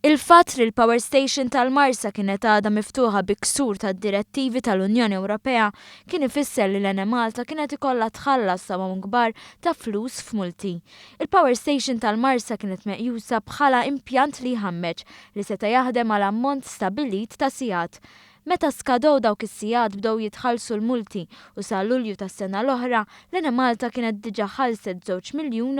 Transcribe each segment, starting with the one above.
Il-fatt li l-power station tal-Marsa kienet għadha miftuħa bi ksur tad-direttivi tal-Unjoni Ewropea kien ifisser li l-Enemalta kienet ikollha tħallas somom kbar ta' flus f'multi. Il-power station tal-Marsa kienet meqjusa bħala impjant li jħammeġ li seta' jaħdem għal ammont stabbilit ta' sigħat. Meta skadew dawk is-sigħat bdew jitħallsu l-multi u sa Lulju tas-sena l-oħra l-Enemalta kienet diġà ħallset €2.5 miljun.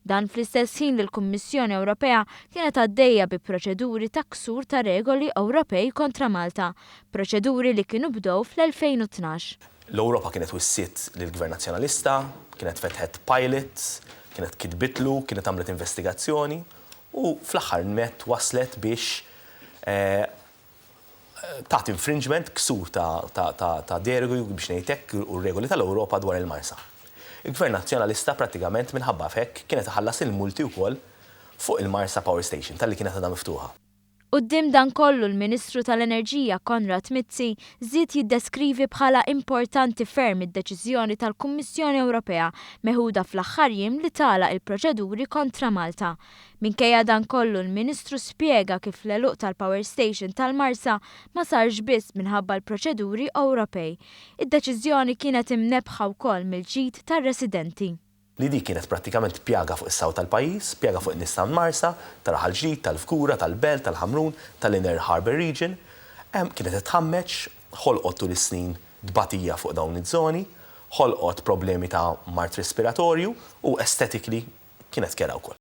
Dan fl-istess ħin li l-Kummissjoni Ewropea kienet għaddejja bi proċeduri ta' ksur ta' regoli Ewropej kontra Malta, proċeduri li kienu bdew fl-2012. L-Ewropa kienet wissiet lill-Gvern Nazzjonalista, kienet fetħet pilot, kienet kitbitlu, kienet għamlet investigazzjoni u fl-aħħar net waslet biex tat infringement, ksur ta' derogi biex ngħidlek u regoli tal-Ewropa dwar il-Marsa. Il-Gvern Nazzjonalista prattikament minħabba f'hekk kienet iħallas il-multi wkoll fuq il-Marsa Power Station talli kienet għadha miftuħa. Quddiem dan kollu l-Ministru tal-Enerġija Konrad Mizzi żied jiddeskrivi bħala importanti ferm id-deċiżjoni tal-Kummissjoni Ewropea meħuda fl-aħħar jiem li tagħlaq il-proċeduri kontra Malta. Minkejja dan kollu l-Ministru spjega kif l-għeluq tal-Power Station tal-Marsa ma sarx biss minħabba l-proċeduri Ewropej. Id-deċiżjoni kienet imnebbħa wkoll mill-ġid tar-residenti. Li di kienet prattikament pjaga fuq is-south tal-pajjiż, pjaga fuq in-nies tal-Marsa, ta' Raħal Ġdid, tal-Fgura, tal-Belt, tal-Ħamrun, tal-Inner Harbour Region. Kienet tħammeġ, ħolqot tul is-snin tbatija fuq dawn iż-żoni, ħolqot problemi ta' mard respiratorju u aesthetically kienet kerha wkoll.